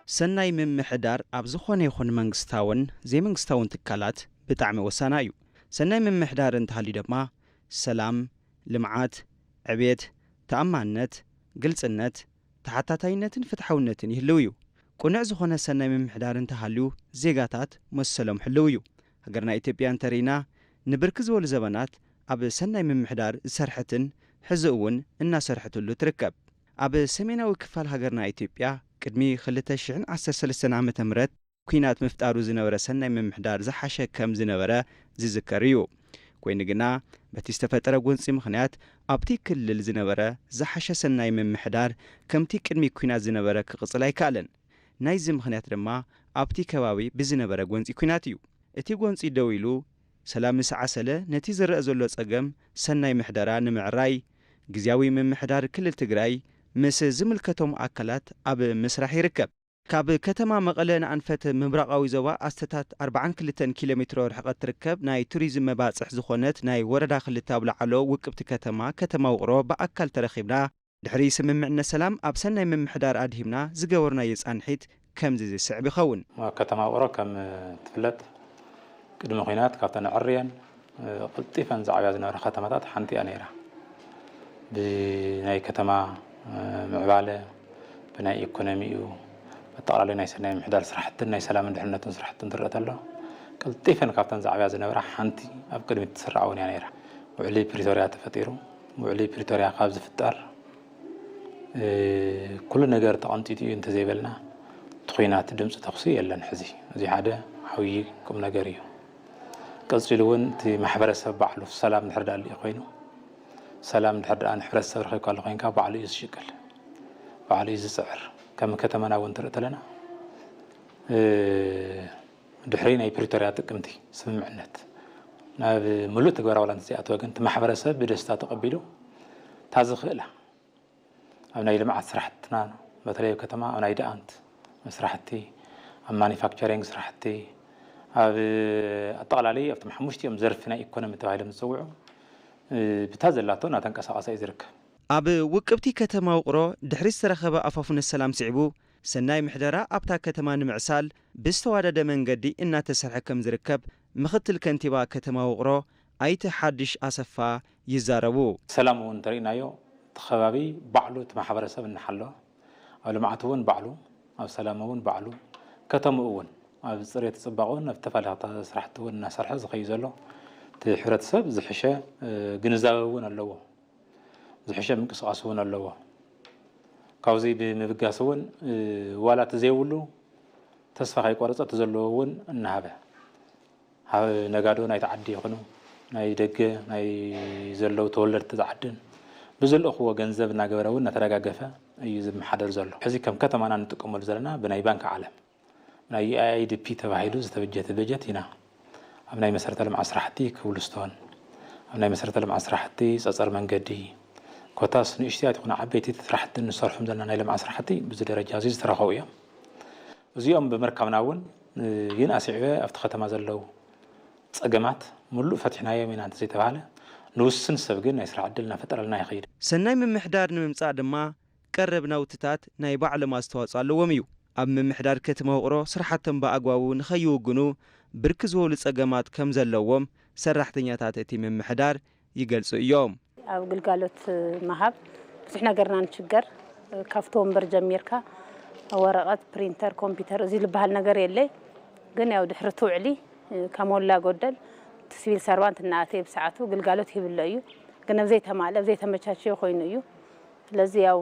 ሰናይ ምምሕዳር ኣብ ዝኾነ ይኹን መንግስታውን ዘይመንግስታውን ትካላት ብጣዕሚ ወሳና እዩ። ሰናይ ምምሕዳር እንተሃልዩ ድማ ሰላም፣ ልምዓት፣ ዕብየት፣ ተኣማንነት፣ ግልጽነት፣ ተሓታታይነትን ፍትሓውነትን ይህልው እዩ። ቅኑዕ ዝኾነ ሰናይ ምምሕዳር እንተሃልዩ ዜጋታት መሰሎም ሕልው እዩ። ሃገርና ኢትዮጵያ እንተርኢና ንብርክ ዝበሉ ዘበናት ኣብ ሰናይ ምምሕዳር ዝሰርሐትን ሕዚ እውን እናሰርሐትሉ ትርከብ። ኣብ ሰሜናዊ ክፋል ሃገርና ኢትዮጵያ ቅድሚ ክልተ ሽሕን ዓሰርተ ሰለስተን ዓመተ ምህረት ኲናት ምፍጣሩ ዝነበረ ሰናይ ምምሕዳር ዝሓሸ ከም ዝነበረ ዝዝከር እዩ። ኮይኑ ግና በቲ ዝተፈጠረ ጎንፂ ምኽንያት ኣብቲ ክልል ዝነበረ ዝሓሸ ሰናይ ምምሕዳር ከምቲ ቅድሚ ኲናት ዝነበረ ክቕፅል ኣይከኣለን። ናይዚ ምኽንያት ድማ ኣብቲ ከባቢ ብዝነበረ ጎንፂ ኲናት እዩ። እቲ ጎንፂ ደው ኢሉ ሰላም ምስ ዓሰለ ነቲ ዝረአ ዘሎ ፀገም ሰናይ ምሕደራ ንምዕራይ ግዝያዊ ምምሕዳር ክልል ትግራይ ምስ ዝምልከቶም ኣካላት ኣብ ምስራሕ ይርከብ። ካብ ከተማ መቐለ ንኣንፈት ምብራቓዊ ዞባ ኣስተታት ኣርብዓን ክልተን ኪሎ ሜትሮ ርሕቐት ትርከብ ናይ ቱሪዝም መባፅሕ ዝኾነት ናይ ወረዳ ክልተ ኣብ ላዕሎ ውቅብቲ ከተማ ከተማ ውቕሮ ብኣካል ተረኺብና ድሕሪ ስምምዕነት ሰላም ኣብ ሰናይ ምምሕዳር ኣድሂብና ዝገበርናዮ ፃንሒት ከምዚ ዝስዕብ ይኸውን። ከተማ ውቕሮ ከም ትፍለጥ ቅድሚ ኲናት ካብተን ኣዕርየን፣ እ፣ ቀልጢፈን ዝዓብያ ዝነበራ ከተማታት ሓንቲ እያ ነይራ። ብናይ ከተማ፣ እ፣ ምዕባለ፣ ብናይ ኢኮኖሚኡ፣ ኣጠቓላሊ ናይ ሰናይ ምሕዳር ስራሕትን ናይ ሰላምን ድሕነትን ስራሕትን ትረአ ተሎ፣ ቀልጢፈን ካብተን ዝዓብያ ዝነበራ ሓንቲ ኣብ ቅድሚት ትስራዕ እውን እያ ነይራ። ውዕሊ ፕሪቶርያ ተፈጢሩ። ውዕሊ ፕሪቶርያ ካብ ዝፍጠር፣ እ፣ ኩሉ ነገር ተቐንጢጡ እዩ እንተዘይበልና፣ እቲ ኲናት ድምፂ ተኹሲ የለን። ሕዚ እዚ ሓደ ዓብዪ ቁም ነገር እዩ። ቀፂሉ እውን እቲ ማሕበረሰብ ባዕሉ ሰላም ድሕር ዳኣ ኣሊኡ ኮይኑ፣ ሰላም ድሕር ዳኣ ንሕብረተሰብ ረኺብካሉ ኮይንካ ባዕሉ እዩ ዝሽቅል፣ ባዕሉ እዩ ዝፅዕር። ከም ከተማና እውን ትርኢ ተለና፣ እ፣ ድሕሪ ናይ ፕሪቶርያ ጥቅምቲ ስምምዕነት ናብ ምሉእ ትግበራ ዋላ እንተዘይኣተወ ግን፣ እቲ ማሕበረሰብ ብደስታ ተቐቢሉ እታ ዝኽእላ ኣብ ናይ ልምዓት ስራሕትና፣ በተለይ ኣብ ከተማ፣ ኣብ ናይ ደኣንት ስራሕቲ፣ ኣብ ማኒፋክቸሪንግ ስራሕቲ፣ ኣብ ኣጠቓላሊ ኣብቶም ሓሙሽቲኦም ዘርፊ ናይ ኢኮኖሚ ተባሂሎም ዝፅውዑ፣ እ፣ ብታ ዘላቶ እናተንቀሳቐሰ እዩ ዝርከብ። ኣብ ውቅብቲ ከተማ ውቕሮ ድሕሪ ዝተረኸበ ኣፋፉነት ሰላም ስዒቡ፣ ሰናይ ምሕደራ ኣብታ ከተማ ንምዕሳል ብዝተዋደደ መንገዲ እናተሰርሐ ከም ዝርከብ ምኽትል ከንቲባ ከተማ ውቕሮ ኣይተ ሓድሽ ኣሰፋ ይዛረቡ። ሰላም እውን እንተሪእናዮ፣ እቲ ከባቢ ባዕሉ እቲ ማሕበረሰብ እናሓለወ፣ ኣብ ልምዓት እውን ባዕሉ፣ ኣብ ሰላም እውን ባዕሉ፣ ከተምኡ እውን ኣብ ፅሬት ፅባቐ እውን ኣብ ዝተፈላለዩ ስራሕቲ እውን እናሰርሐ ዝኸይድ ዘሎ፣ እቲ ሕብረተሰብ ዝሕሸ፣ እ፣ ግንዛበ እውን ኣለዎ። ዝሕሸ ምንቅስቓስ እውን ኣለዎ። ካብዚ ብምብጋስ እውን፣ እ፣ ዋላ እቲ ዘይብሉ ተስፋ ከይቆረፀ እቲ ዘለዎ እውን እናሃበ፣ ሃብ ነጋዶ ናይቲ ዓዲ ይኹኑ ናይ ደገ ናይ ዘለዉ ተወለድቲ ዓድን ብዝልእኽዎ ገንዘብ እናገበረ እውን እናተደጋገፈ እዩ ዝመሓደር ዘሎ። ሕዚ ከም ከተማና እንጥቀመሉ ዘለና ብናይ ባንክ ዓለም ናይ ዩ ኣይ ዲ ፒ ተባሂሉ ዝተበጀተ በጀት ኢና ኣብ ናይ መሰረተ ልምዓት ስራሕቲ ክብልስቶን፣ ኣብ ናይ መሰረተ ልምዓት ስራሕቲ ጸጸር መንገዲ፣ ኮታስ ንእሽተያት ይኹኑ ዓበይቲ ስራሕቲ እንሰርሖም ዘለና ናይ ልምዓት ስራሕቲ ብዚ ደረጃ እዚ ዝተረኸቡ እዮም። እዚኦም ብምርካብና እውን፣ እ፣ ይንኣስ ይዕበ ኣብቲ ከተማ ዘለዉ ጸገማት ምሉእ ፈቲሕናዮም ኢና እንተዘይተባህለ፣ ንውስን ሰብ ግን ናይ ስራሕ ዕድል እናፈጠረልና ይኸይድ። ሰናይ ምምሕዳር ንምምጻእ ድማ ቀረብ ናውትታት ናይ ባዕሎም ኣስተዋጽኦ ኣለዎም እዩ። ኣብ ምምሕዳር ከተማ ውቕሮ ስራሕቶም ብኣግባቡ ንኸይውግኑ ብርክ ዝበሉ ጸገማት ከም ዘለዎም ሰራሕተኛታት እቲ ምምሕዳር ይገልጹ እዮም። ኣብ ግልጋሎት ምሃብ ብዙሕ ነገርና ንችገር። ካብቲ ወንበር ጀሚርካ ወረቐት፣ ፕሪንተር፣ ኮምፒውተር እዚ ዝበሃል ነገር የለይ። ግን ያው ድሕሪ እቲ ውዕሊ ከሞላ ጎደል እቲ ሲቪል ሰርቫንት እናኣተየ ብሰዓቱ ግልጋሎት ይህብሎ እዩ። ግን ኣብ ዘይተማልአ፣ ኣብ ዘይተመቻቸየ ኮይኑ እዩ። ስለዚ ያው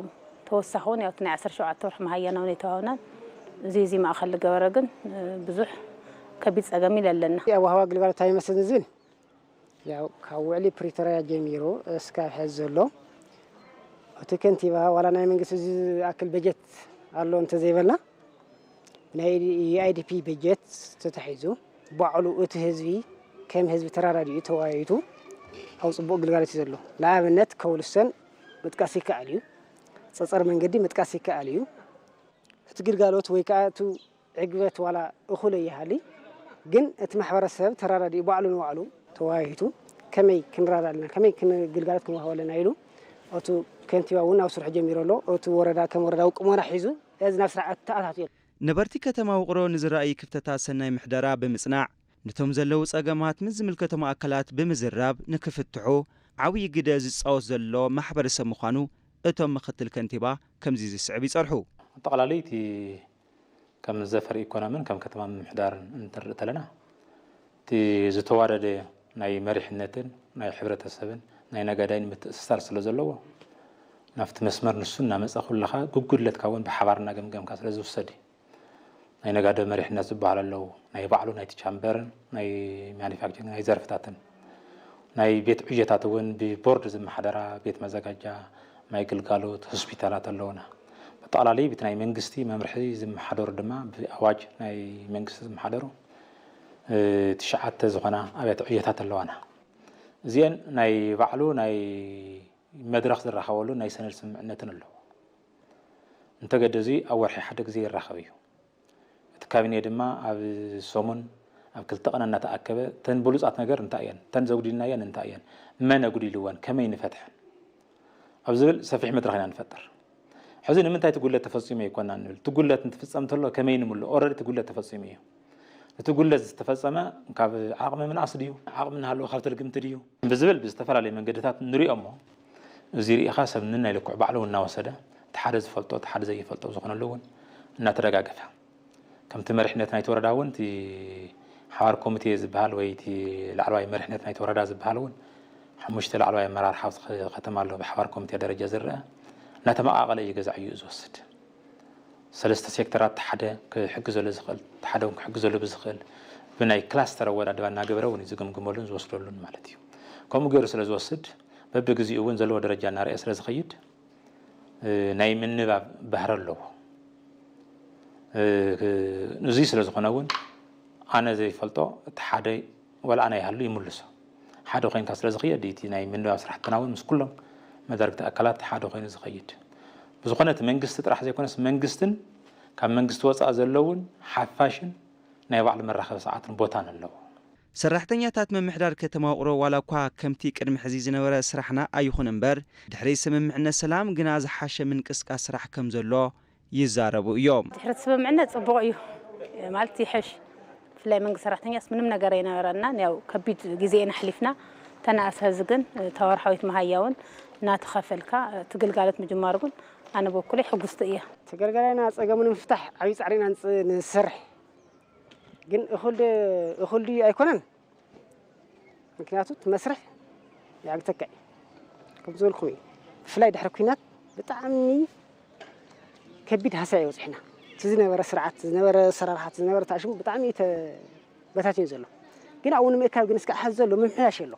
ተወሳኺ እውን ያው እቲ ናይ ዓሰርተ ሸውዓተ ወርሒ መሃያና እውን ኣይተዋህብናን። እዚ፣ እዚ ማእኸል ዝገበረ ግን ብዙሕ ከቢድ ጸገም ኢለ ኣለና። ኣወሃህባ ግልጋሎት እንታይ ይመስል ዝብል ያው ካብ ውዕሊ ፕሪቶርያ ጀሚሩ እስካብ ሕዚ ዘሎ እቲ ከንቲባ ዋላ ናይ መንግስቲ እዚ ዝኣክል በጀት ኣሎ እንተዘይበልና ናይ ዩ ኣይ ዲ ፒ በጀት ተታሒዙ ባዕሉ እቲ ህዝቢ ከም ህዝቢ ተራዳዲኡ ተወያይቱ ኣብ ጽቡቕ ግልጋሎት እዩ ዘሎ። ንኣብነት ኮብልስቶን ምጥቃስ ይከኣል እዩ። ጸጸር መንገዲ ምጥቃስ ይከኣል እዩ። እቲ ግልጋሎት ወይ ከኣ እቲ ዕግበት ዋላ እኹል ኣይሃሊ፣ ግን እቲ ማሕበረሰብ ተራዳዲኡ ባዕሉ ንባዕሉ ተወያይቱ ከመይ ክንረዳዳ ኣለና፣ ከመይ ክን-፣ ግልጋሎት ክንወሃብ ኣለና ኢሉ እቲ ከንቲባ እውን ኣብ ስርሑ ጀሚሩ ኣሎ። እቲ ወረዳ ከም ወረዳ ቁመና ሒዙ እዚ ናብ ስራሕ ተኣታትዩ ኣሎ። ነበርቲ ከተማ ውቕሮ ንዝረኣዩ ክፍተታት ሰናይ ምሕደራ ብምጽናዕ፣ ነቶም ዘለዉ ጸገማት ምስ ዝምልከቶም ኣካላት ብምዝራብ ንክፍትሑ ዓብዪ ግደ ዝጻወት ዘሎ ማሕበረሰብ ምዃኑ እቶም ምክትል ከንቲባ ከምዚ ዝስዕብ ይጸርሑ። ኣጠቓላሊ እቲ ከም ዘፈር ኢኮኖምን ከም ከተማ ምምሕዳርን እንትንርኢ ተለና፣ እቲ ዝተዋደደ ናይ መሪሕነትን ናይ ሕብረተሰብን ናይ ነጋዳይን ምትእስሳር ስለ ዘለዎ፣ ናብቲ መስመር ንሱ እናመጸ ኩልኻ ጉጉድለትካ እውን ብሓባር እናገምገምካ ስለ ዝውሰድ እዩ። ናይ ነጋዶ መሪሕነት ዝበሃል ኣለዉ። ናይ ባዕሉ ናይቲ ቻምበርን ናይ ማኒፋክቸሪንግ ናይ ዘርፍታትን ናይ ቤት ዕዮታት እውን ብቦርድ ዝመሓደራ ቤት መዘጋጃ፣ ማይ ግልጋሎት፣ ሆስፒታላት ኣለዉና። ብጠቕላሊ ብቲ ናይ መንግስቲ መምርሒ ዝመሓደሩ ድማ ብኣዋጅ ናይ መንግስቲ ዝመሓደሩ፣ እ፣ ትሽዓተ ዝኾና ኣብያተ ዕዮታት ኣለዋና። እዚአን ናይ ባዕሉ ናይ መድረኽ ዝራኸበሉ ናይ ሰነድ ስምምዕነትን ኣለዎ። እንተገደ እዚ ኣብ ወርሒ ሓደ ግዜ ይራኸብ እዩ። እቲ ካቢኔ ድማ ኣብ ሰሙን ኣብ ክልተ ቀን እናተኣከበ እተን ብሉጻት ነገር እንታይ እየን፣ እተን ዘጉዲልናየን እንታይ እየን፣ መን ኣጉዲልወን፣ ከመይ ንፈትሐን፣ ኣብ ዝብል ሰፊሕ መድረኽ ኢና ንፈጥር። ሕዚ ንምንታይ እቲ ጉድለት ተፈጺሙ ኣይኮናን ንብል። እቲ ጉድለት እንትፍጸም እንተሎ ከመይ ንምልኦ? ኦረዲ እቲ ጉድለት ተፈጺሙ እዩ። እቲ ጉድለት ዝተፈጸመ ካብ ዓቕሚ ምንኣስ ድዩ፣ ዓቕሚ እናሃለወ ካብ ትርግምቲ ድዩ ብዝብል ብዝተፈላለየ መንገድታት ንሪኦ እሞ፣ እዚ ርኢኻ ሰብ ንናይ ልክዑ ባዕሉ እውን እናወሰደ፣ እቲ ሓደ ዝፈልጦ፣ እቲ ሓደ ዘይፈልጦ ዝኾነሉ እውን እናተደጋገፈ። ከምቲ መሪሕነት ናይቲ ወረዳ እውን እቲ ሓባር ኮሚቴ ዝበሃል ወይ እቲ ላዕለዋይ መሪሕነት ናይቲ ወረዳ ዝበሃል እውን ሓሙሽተ ላዕለዋይ ኣመራርሓ ኣብቲ ከ-፣ ከተማ ኣሎ፣ ብሓባር ኮሚቴ ደረጃ ዝረአ፣ እናተመቓቐለ እዩ ገዛዕ እዩ ዝወስድ። ሰለስተ ሴክተራት፣ ሓደ ክሕግዘሉ ዝኽእል፣ ሓደ እውን ክሕግዘሉ ብዝኽእል፣ ብናይ ክላስተር ኣወዳድባ እናገበረ እውን እዩ ዝግምግመሉን ዝወስደሉን ማለት እዩ። ከምኡ ገይሩ ስለ ዝወስድ፣ በብግዚኡ እውን ዘለዎ ደረጃ እናርኣየ ስለ ዝኸይድ፣ እ፣ ናይ ምንባብ ባህሪ ኣለዎ። እ፣ እዚ ስለ ዝኾነ እውን ኣነ ዘይፈልጦ እቲ ሓደ ዋላ ኣነ ይሃሉ ይምልሶ። ሓደ ኮይንካ ስለ ዝኽየድ፣ እቲ ናይ ምንባብ ስራሕትና እውን ምስ ኩሎም መዳርግቲ ኣካላት ሓደ ኮይኑ ዝኸይድ። ብዝኾነ እቲ መንግስቲ ጥራሕ ዘይኮነስ መንግስትን ካብ መንግስቲ ወፃኢ ዘለውን ሓፋሽን ናይ ባዕሉ መራኸቢ ሰዓትን ቦታን ኣለዎ። ሰራሕተኛታት ምምሕዳር ከተማ ውቕሮ ዋላ እኳ ከምቲ ቅድሚ ሕዚ ዝነበረ ስራሕና ኣይኹን እምበር፣ ድሕሪ ስምምዕነት ሰላም ግና ዝሓሸ ምንቅስቃስ ስራሕ ከም ዘሎ ይዛረቡ እዮም። ድሕሪ እቲ ስምምዕነት ጽቡቕ እዩ ማለት ይሕሽ። ብፍላይ መንግስቲ ሰራሕተኛስ ምንም ነገር ኣይነበረናን። ያው ከቢድ ግዜ ኢና ኣሕሊፍና። ተናእሰ ህዚ ግን እታ ወርሓዊት መሃያ እውን እናተኸፈልካ እቲ ግልጋሎት ምጅማሩ ግን ኣነ በኩለይ ሕጉስቲ እየ። ተገልጋላይና ጸገሙ ንምፍታሕ ዓብዪ ጻዕሪ ኢና ንጽ-፣ ንሰርሕ። ግን እኹል ድ-፣ እኹል ድዩ ኣይኮነን? ምክንያቱ እቲ መስርሕ የዕግተካ እዩ። ከም ዝበልኩም እዩ። ብፍላይ ድሕሪ ኲናት ብጣዕሚ ከቢድ ሃስያ እዩ በፂሑና። እቲ ዝነበረ ስርዓት፣ ዝነበረ ኣሰራርሓ፣ እቲ ዝነበረ ተኣሽሙ ብጣዕሚ እዩ ተበታቲኑ ዘሎ። ግን ኣብኡ ንምእካብ ግን እስካዕ ሐዚ ዘሎ ምምሕያሽ የሎ።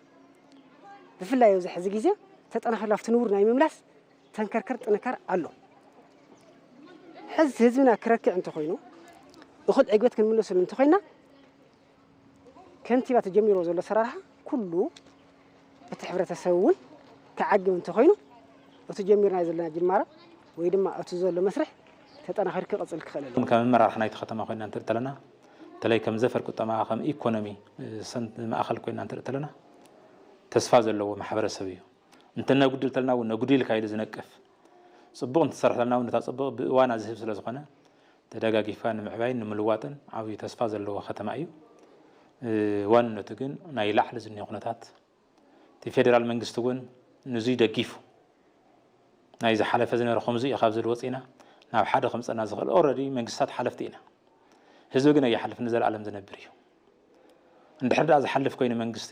ብፍላይ ኣብዚ ሕዚ ግዜ ተጠናኺሩ ኣብቲ ንቡር ናይ ምምላስ ተንከርከር ጥንካር ኣሎ። ሕዚ ህዝብና ክረክዕ እንተኾይኑ፣ እኹል ዕግበት ክንምለሰሉ እንተኾይና፣ ከንቲባ ተጀሚርዎ ዘሎ ኣሰራርሓ ኩሉ እቲ ሕብረተሰብ እውን ክዓግብ እንተኾይኑ፣ እቲ ጀሚርናዮ ዘለና ጅማሮ ወይ ድማ እቲ ዘሎ መስርሕ ተጠናኺሩ ክቕፅል ክኽእል ኣለዎ። ከም ኣመራርሓ ናይቲ ከተማ ኮይና እንተርኢ ተለና፣ በተለይ ከም ዘፈር ቁጠባ፣ ከም ኢኮኖሚ፣ እ፣ ሰንት-፣ ማእኸል ኮይና እንተርኢ ተለና፣ ተስፋ ዘለዎ ማሕበረሰብ እዩ። እንተነጉድል ተለና እውን ነጉዲልካ ኢሉ ዝነቅፍ፣ ፅቡቕ እንትሰርሕ ተለና እውን ነታ ፅቡቕ ብእዋና ዝህብ ስለ ዝኾነ፣ ተደጋጊፍካ ንምዕባይን ንምልዋጥን ዓብዪ ተስፋ ዘለዎ ከተማ እዩ። እ፣ ዋንነቱ ግን ናይ ላዕሊ ዝኒኦ ኩነታት፣ እቲ ፌዴራል መንግስቲ እውን ንዙይ ደጊፉ፣ ናይ ዝሓለፈ ዝነበረ ከምዚ እዩ ካብ ዝብል ወፂና ናብ ሓደ ከምፀና ዝኽእል ኦልሬዲ መንግስታት ሓለፍቲ ኢና። ህዝቢ ግን ኣይሓልፍን፣ ንዘለኣለም ዝነብር እዩ። እንድሕር ደኣ ዝሓልፍ ኮይኑ መንግስቲ፣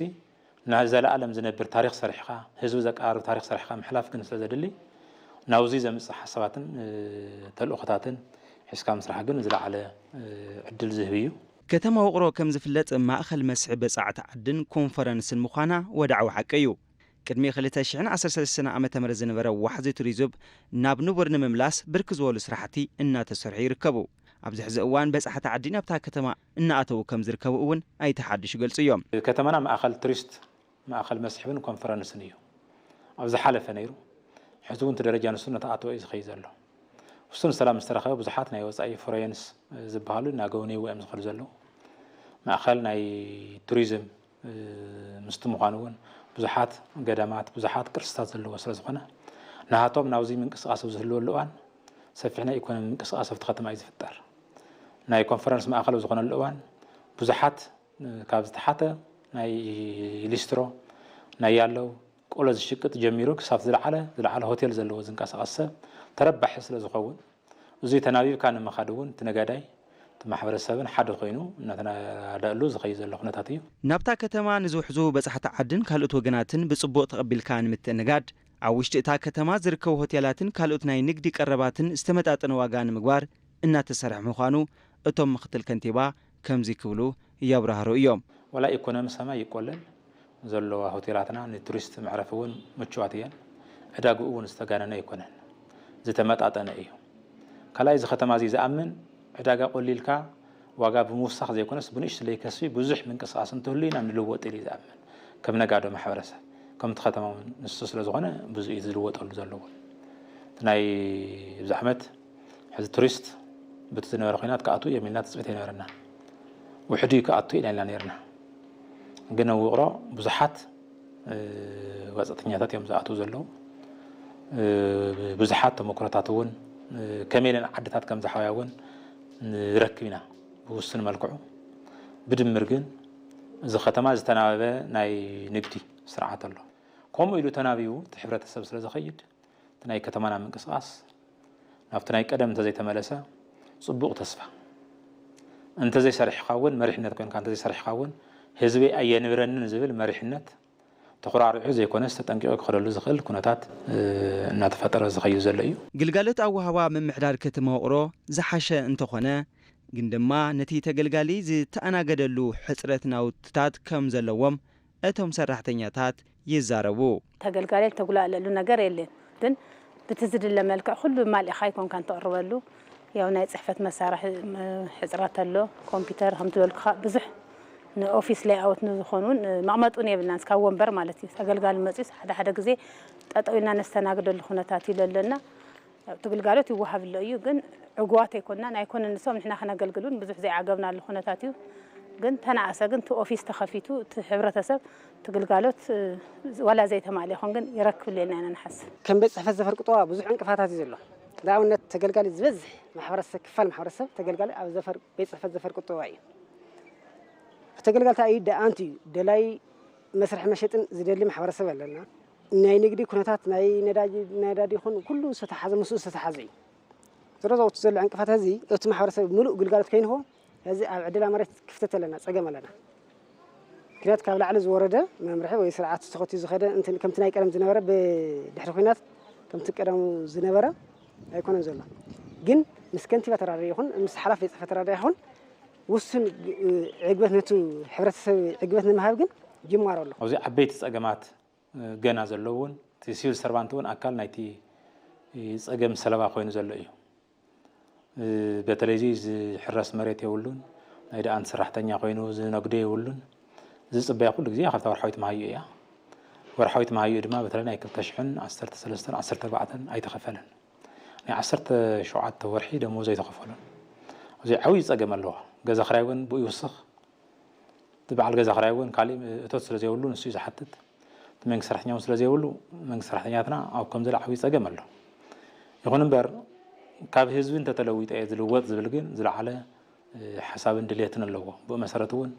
ንዘለኣለም ዝነብር ታሪኽ ሰሪሕኻ፣ ህዝቢ ዘቀራርብ ታሪኽ ሰሪሕኻ ምሕላፍ ግን ስለ ዘድሊ፣ ናብዚ ዘምጽእ ሓሳባትን፣ እ፣ ተልእኾታትን ሒዝካ ምስራሕ ግን ዝለዓለ፣ እ፣ ዕድል ዝህብ እዩ። ከተማ ውቕሮ ከም ዝፍለጥ ማእኸል መስሕብ በጻዕቲ ዓድን ኮንፈረንስን ምዃና ወድዓዊ ሓቂ እዩ። ቅድሚ ክልተ ሽሕን ዓሰርተ ሰለስተን ዓመተ ምህረት ዝነበረ ዋሕዚ ቱሪዝም ናብ ንቡር ንምምላስ ብርክ ዝበሉ ስራሕቲ እናተሰርሑ ይርከቡ። ኣብዚ ሕዚ እዋን በጻሕቲ ዓዲ ናብታ ከተማ እናኣተዉ ከም ዝርከቡ እውን ኣይተ ሓድሽ ይገልጹ እዮም። ከተማና ማእኸል ቱሪስት፣ ማእኸል መስሕብን ኮንፈረንስን እዩ። ኣብ ዝሓለፈ ነይሩ፣ ሕዚ እውን እቲ ደረጃ ንሱ እናተኣተወ እዩ ዝኸይድ ዘሎ። ውሱን ሰላም ምስ ተረኸበ ብዙሓት ናይ ወጻኢ ፎሬንስ ዝበሃሉ እናጎብነይዎ እዮም ዝኸዱ ዘለዉ። ማእኸል ናይ ቱሪዝም እ፣ ምስቲ ምዃኑ እውን ብዙሓት ገዳማት፣ ብዙሓት ቅርስታት ዘለዎ ስለ ዝኾነ፣ ናሃቶም ናብዚ ምንቅስቓስ ኣብ ዝህልወሉ እዋን ሰፊሕ ናይ ኢኮኖሚ ምንቅስቓስ ኣብቲ ከተማ እዩ ዝፍጠር። ናይ ኮንፈረንስ ማእኸል ኣብ ዝኾነሉ እዋን ብዙሓት ካብ ዝተሓተ ናይ ሊስትሮ፣ ናይ ያለው ቆሎ ዝሽቅጥ ጀሚሩ ክሳብ ዝለዓለ ዝለዓለ ሆቴል ዘለዎ ዝንቀሳቐስ ሰብ ተረባሒ ስለ ዝኸውን፣ እዙይ ተናቢብካ ንምኻድ እውን እቲ ነጋዳይ እቲ ማሕበረሰብን ሓደ ኮይኑ እናተናዳእሉ ዝኸይድ ዘሎ ኩነታት እዩ። ናብታ ከተማ ንዝውሕዙ በጻሕቲ ዓድን ካልኦት ወገናትን ብጽቡቕ ተቐቢልካ ንምትእንጋድ፣ ኣብ ውሽጢ እታ ከተማ ዝርከቡ ሆቴላትን ካልኦት ናይ ንግዲ ቀረባትን ዝተመጣጠነ ዋጋ ንምግባር እናተሰርሐ ምዃኑ እቶም ምክትል ከንቲባ ከምዚ ክብሉ የብራህሩ እዮም። ወላ ኢኮኖሚ ሰማይ ይቆለል ዘለዋ ሆቴላትና ንቱሪስት መዕረፊ እውን ምቹዋት እየን። ዕዳግኡ እውን ዝተጋነነ ኣይኮነን፣ ዝተመጣጠነ እዩ። ካልኣይ፣ እዚ ከተማ እዚ ዝኣምን ዕዳጋ ቆሊልካ ዋጋ ብምውሳኽ ዘይኮነስ ብንእሽትለይ ከስቢ ብዙሕ ምንቅስቃስ እንትህሉ ኢና ንልወጥ ኢሉ እዩ ዝኣምን። ከም ነጋዶ ማሕበረሰብ ከምቲ ከተማ እውን ንሱ ስለ ዝኾነ ብዙ እዩ ዝልወጠሉ ዘለዎ። እቲ ናይ ኣብዚ ዓመት ሕዚ ቱሪስት ብቲ ዝነበረ ኩናት ክኣትው እዮም ኢልና ትፅቢት ኣይነበረና። ውሕዱ እዩ ክኣቱ ኢና ኢልና ነርና። ግን ኣብ ውቕሮ ብዙሓት ወፃእተኛታት እዮም ዝኣትው ዘለዉ። ብዙሓት ተመክሮታት እውን ከመይ ኢለን ዓድታት ከም ዝሓውያ እውን ንረክብ ኢና ብውሱን መልክዑ። ብድምር ግን እዚ ከተማ ዝተናበበ ናይ ንግዲ ስርዓት ኣሎ። ከምኡ ኢሉ ተናቢቡ እቲ ሕብረተሰብ ስለ ዝኸይድ እቲ ናይ ከተማና ምንቅስቃስ ናብቲ ናይ ቀደም እንተዘይተመለሰ ፅቡቕ ተስፋ እንተዘይሰሪሕካ እውን መሪሕነት ኮይንካ እንተዘይሰሪሕካ እውን ህዝበይ ኣየንብረንን ዝብል መሪሕነት ተኾራሪዑ ዘይኮነስ ተጠንቂቑ ክኸደሉ ዝኽእል ኩነታት እናተፈጠረ ዝኸይድ ዘሎ እዩ። ግልጋሎት ኣወሃህባ ምምሕዳር ከተማ ውቕሮ ዝሓሸ እንተኾነ ግን ድማ ነቲ ተገልጋሊ ዝተኣናገደሉ ሕፅረት ናውትታት ከም ዘለዎም እቶም ሰራሕተኛታት ይዛረቡ። ተገልጋሊ ተጉላእለሉ ነገር የለን፣ ግን ብቲ ዝድለ መልክዕ ኩሉ ማሊእኻ ኣይኮንካን ተቕርበሉ። ያው ናይ ፅሕፈት መሳርሒ ሕፅረት ኣሎ፣ ኮምፒውተር ከምቲ ዝበልኩኻ ብዙሕ ንኦፊስ ሌይኣውት ንዝኾኑን መቕመጡን የብልናን፣ እስካብ ወንበር ማለት እዩ። ተገልጋሊ መፅዩ ሓደ ሓደ ግዜ ጠጠው ኢልና ነስተናግደሉ ኩነታት እዩ ለለና። እቲ ግልጋሎት ይወሃብ ኣሎ እዩ፣ ግን ዕጉባት ኣይኮንናን፣ ኣይኮነን ንሶም ንሕና ከነገልግል እውን ብዙሕ ዘይዓገብናሉ ኩነታት እዩ። ግን ተነኣሰ ግን እቲ ኦፊስ ተኸፊቱ እቲ ሕብረተሰብ እቲ ግልጋሎት ዋላ ዘይተማልእ ይኹን ግን ይረክብሉ ኢና ኢና ንሓስብ። ከም ቤት ፅሕፈት ዘፈር ቁጠባ ብዙሕ ዕንቅፋታት እዩ ዘሎ። ንኣብነት ተገልጋሊ ዝበዝሕ ማሕበረሰብ ክፋል ማሕበረሰብ ተገልጋሊ ኣብ ዘፈር ቤት ፅሕፈት ዘፈር ቁጠባ እዩ። ተገልጋሊ እንታይ እዩ ደኣንቱ እዩ ደላይ መስርሒ መሸጥን ዝደሊ ማሕበረሰብ ኣለና። ናይ ንግዲ ኩነታት ናይ ነዳጅ ነዳዲ ይኹን ኩሉ ዝተተሓዘ ምስኡ ዝተተሓዘ እዩ። ዝሮ ዘውቱ ዘሎ ዕንቅፋት እዚ እቲ ማሕበረሰብ ምሉእ ግልጋሎት ከይንሆ እዚ ኣብ ዕድላ መሬት ክፍተት ኣለና ፀገም ኣለና። ምክንያት ካብ ላዕሊ ዝወረደ መምርሒ ወይ ስርዓት ተኸትዩ ዝኸደ እንትን ከምቲ ናይ ቀደም ዝነበረ ብድሕሪ ኩናት ከምቲ ቀደሙ ዝነበረ ኣይኮነን ዘሎ። ግን ምስ ከንቲባ ተራዳይ ይኹን ምስ ሓላፊ ቤት ፅሕፈት ተራዳይ ይኹን ውሱን ዕግበት ነቱ ሕብረተሰብ ዕግበት ንምሃብ ግን ጅማሮ ኣሎ። ኣብዚ ዓበይቲ ፀገማት ገና ዘለውን እቲ ሲቪል ሰርቫንት እውን ኣካል ናይቲ ፀገም ሰለባ ኮይኑ ዘሎ እዩ። በተለይ እዚ ዝሕረስ መሬት የብሉን፣ ናይ ደኣንት ሰራሕተኛ ኮይኑ ዝነግዶ የብሉን። ዝፅበያ ኩሉ ግዜ ካብታ ወርሓዊት መሃዩ እያ። ወርሓዊት መሃዩ ድማ በተለይ ናይ ክልተ ሽሕን ዓሰርተ ሰለስተን ዓሰርተ ኣርባዕተን ኣይተኸፈለን። ናይ ዓሰርተ ሸውዓተ ወርሒ ደሞዝ ኣይተኸፈሉን። እዚ ዓብዪ ፀገም ኣለዎ። ገዛ ክራይ እውን ብኡ ይውስኽ። እቲ በዓል ገዛ ክራይ እውን ካሊእ እቶት ስለ ዘይብሉ ንሱ እዩ ዝሓትት። እቲ መንግስቲ ሰራሕተኛ እውን ስለ ዘይብሉ መንግስቲ ሰራሕተኛትና ኣብ ከምዚ ኢሉ ዓብዪ ፀገም ኣሎ። ይኹን እምበር ካብ ህዝቢ እንተተለዊጠ እየ ዝልወጥ ዝብል ግን ዝለዓለ ሓሳብን ድልየትን ኣለዎ። ብኡ መሰረት እውን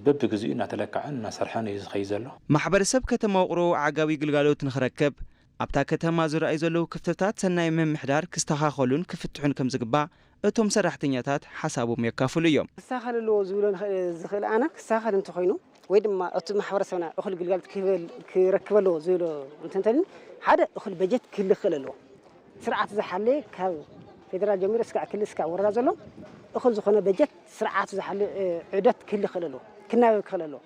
በብግዚኡ እናተለክዐን እናሰርሐን እዩ ዝኸይድ ዘሎ። ማሕበረሰብ ከተማ ውቕሮ ዓጋቢ ግልጋሎት ንኽረክብ ኣብታ ከተማ ዝረኣዩ ዘለዉ ክፍተታት ሰናይ ምምሕዳር ክስተኻኸሉን ክፍትሑን ከም ዝግባእ እቶም ሰራሕተኛታት ሓሳቦም የካፍሉ እዮም። ክስተኻኸል ኣለዎ ዝብሎ ንኽእል- ዝኽእል ኣነ ክስተኻኸል እንተኾይኑ ወይ ድማ እቲ ማሕበረሰብና እኹል ግልጋሎት ክህበል- ክረክብ ኣለዎ ዝብሎ እንተንተልን ሓደ እኹል በጀት ክህሉ ክኽእል ኣለዎ። ስርዓት ዝሓለ ካብ ፌደራል ጀሚሩ እስካዕ ክልል እስካዕ ወረዳ ዘሎ እኹል ዝኾነ በጀት ስርዓት ዝሓለ እ፣ ዑደት ክህሉ ክኽእል ኣለዎ፣ ክናበብ ክኽእል ኣለዎ።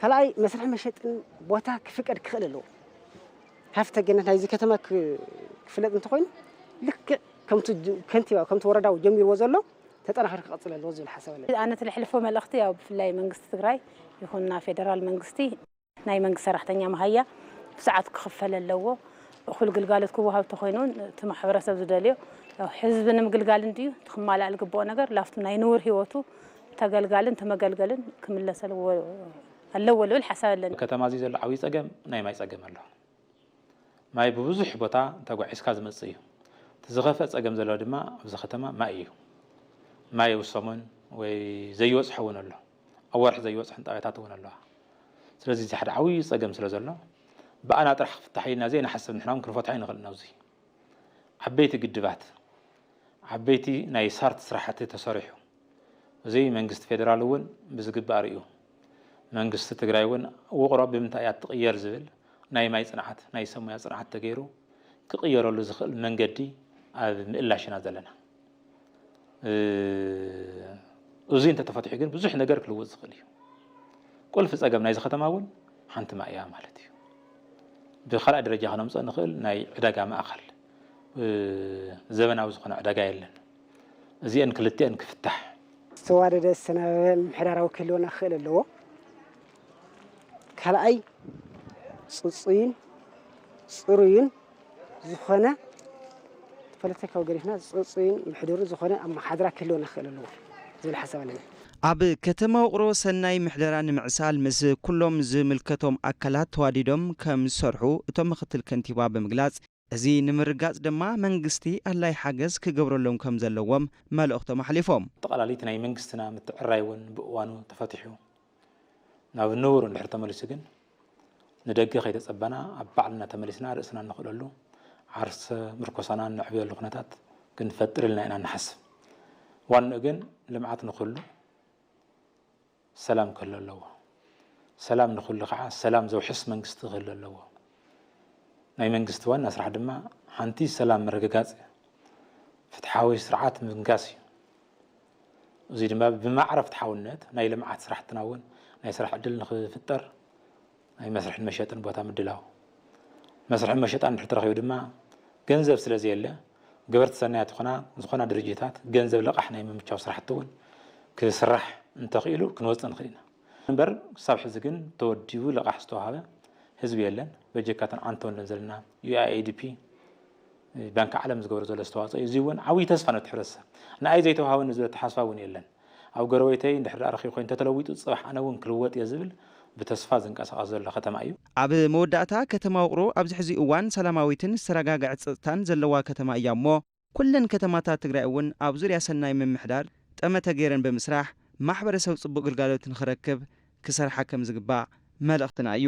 ካልኣይ መስርሒ መሸጥን ቦታ ክፍቀድ ክኽእል ኣለዎ። ሃፍተ ገነት ናይዚ ከተማ ክ- ክፍለጥ እንተኾይኑ ልክዕ ከምቲ ጅ- ከንቲባ ከምቲ ወረዳዊ ጀሚርዎ ዘሎ ተጠናኺሩ ክቐፅል ኣለዎ ዝብል ሓሳብ ኣለኒ። ኣነ ትልሕልፎ መልእኽቲ ያው ብፍላይ መንግስቲ ትግራይ ይኹንና ፌደራል መንግስቲ ናይ መንግስቲ ሰራሕተኛ መሃያ ብሰዓቱ ክኽፈል ኣለዎ። እኹል ግልጋሎት ክወሃብ ተኾይኑ እቲ ማሕበረሰብ ዝደልዮ ያው ህዝቢ ንምግልጋል እንድዩ እቲ ክማላእ ዝግብኦ ነገር ላፍቱ ናይ ንቡር ህይወቱ ተገልጋልን ተመገልገልን ክምለስ ኣለዎ ኣለዎ ልብል ሓሳብ ኣለኒ። ከተማ እዚ ዘሎ ዓብዪ ፀገም ናይ ማይ ፀገም ኣሎ። ማይ ብብዙሕ ቦታ ተጓዒዝካ ዝመፅእ እዩ። እቲ ዝኸፍአ ጸገም ዘለዎ ድማ ኣብዚ ከተማ ማይ እዩ። ማይ ውሰሙን ወይ ዘይበጽሖ እውን ኣሎ። ኣብ ወርሒ ዘይበጽሖን ጣብያታት እውን ኣለዋ። ስለዚ እዚ ሓደ ዓብዪ ጸገም ስለ ዘሎ ብኣና ጥራሕ ክፍታሕ ኢልና ዘይንሓስብ ንሕና እውን ክንፈትሖ ኣይንኽእልን። ኣብዚ ዓበይቲ ግድባት፣ ዓበይቲ ናይ ሳርት ስራሕቲ ተሰሪሑ፣ እዚ መንግስቲ ፌደራል እውን ብዝግባእ ርእዩ፣ መንግስቲ ትግራይ እውን ውቕሮ ብምንታይ እያ ትቕየር ዝብል ናይ ማይ ፅንዓት፣ ናይ ሰብ ሞያ ፅንዓት ተገይሩ ክቕየረሉ ዝኽእል መንገዲ ኣብ ምእላሽ ኢና ዘለና። እዚ እንተተፈትሑ ግን ብዙሕ ነገር ክልውጥ ዝኽእል እዩ። ቁልፊ ጸገም ናይዚ ከተማ እውን ሓንቲ ማይ እያ ማለት እዩ። ብኻልኣይ ደረጃ ከነምፅኦ ንኽእል ናይ ዕዳጋ ማእኸል፣ ዘበናዊ ዝኾነ ዕዳጋ የለን። እዚአን ክልቲአን ክፍታሕ። ዝተዋደደ ዝተናበበ ምምሕዳራዊ ክህልወና ክኽእል ኣለዎ። ካልኣይ፣ ጽጹይን ጽሩይን ዝኾነ፣ ፖለቲካዊ ገዲፍና፣ ጽጹይን ምሕዱርን ዝኾነ ኣመሓድራ ክህልወና ክኽእል ኣለዎ ዝብል ሓሳብ ኣለኒ። ኣብ ከተማ ውቕሮ ሰናይ ምሕደራ ንምዕሳል ምስ ኩሎም ዝምልከቶም ኣካላት ተዋዲዶም ከም ዝሰርሑ እቶም ምክትል ከንቲባ ብምግላጽ፣ እዚ ንምርጋጽ ድማ መንግስቲ ኣድላይ ሓገዝ ክገብረሎም ከም ዘለዎም መልእኽቶም ኣሕሊፎም። ኣጠቓላሊት ናይ መንግስትና ምትዕርራይ እውን ብእዋኑ ተፈቲሑ ናብ ንቡር እንድሕር ተመሊሱ ግን፣ ንደገ ከይተጸበና ኣብ ባዕልና ተመሊስና ርእስና እነኽእለሉ፣ ዓርሰ ምርኮሳና እነዕብየሉ ኩነታት ክንፈጥር ኢልና ኢና እንሓስብ። ዋንኡ ግን ልምዓት ንኹሉ፣ ሰላም ክህሉ ኣለዎ። ሰላም ንኹሉ ከዓ ሰላም ዘውሕስ መንግስቲ ክህሉ ኣለዎ። ናይ መንግስቲ ዋና ስራሕ ድማ ሓንቲ ሰላም ምርግጋጽ፣ ፍትሓዊ ስርዓት ምንጋስ እዩ። እዚ ድማ ብማዕረ ፍትሓውነት ናይ ልምዓት ስራሕትና እውን ናይ ስራሕ ዕድል ንኽፍጠር ናይ መስርሕን መሸጥን ቦታ ምድላው። መስርሕን መሸጣን እንድሕር ተረኺቡ ድማ ገንዘብ ስለ ዘየለ፣ ገበርቲ ሰናያት ይኹና ዝኾና ድርጅታት ገንዘብ ልቓሕ ናይ ምምቻው ስራሕቲ እውን ክስራሕ እንተኽኢሉ ክንወፅእ ንኽእል ኢና። እምበር ክሳብ ሕዚ ግን ተወዲቡ ልቓሕ ዝተዋሃበ ህዝቢ የለን። በጀካተን ዓንተወለን ዘለና ዩ ኤ ዲ ፒ፣ ባንኪ ዓለም ዝገብሮ ዘሎ ኣስተዋፅኦ እዩ። እዚ እውን ዓብዪ ተስፋ ነቲ ሕብረተሰብ። ንኣይ ዘይተዋሃበኒ ዝብል ኣተሓሳስባ እውን የለን። ኣብ ጎረቤተይ እንድሕር ደኣ ረኺቡ ኮይኑ እንተተለዊጡ፣ ጽባሕ ኣነ እውን ክልወጥ እየ ዝብል ብተስፋ ዝንቀሳቐስ ዘሎ ከተማ እዩ። ኣብ መወዳእታ፣ ከተማ ውቕሮ ኣብዚ ሕዚ እዋን ሰላማዊትን ዝተረጋግዐት ጸጥታን ዘለዋ ከተማ እያ እሞ፣ ኩለን ከተማታት ትግራይ እውን ኣብ ዙርያ ሰናይ ምምሕዳር ጠመተ ገይረን ብምስራሕ፣ ማሕበረሰብ ጽቡቕ ግልጋሎት ንኽረክብ ክሰርሓ ከም ዝግባእ መልእኽትና እዩ።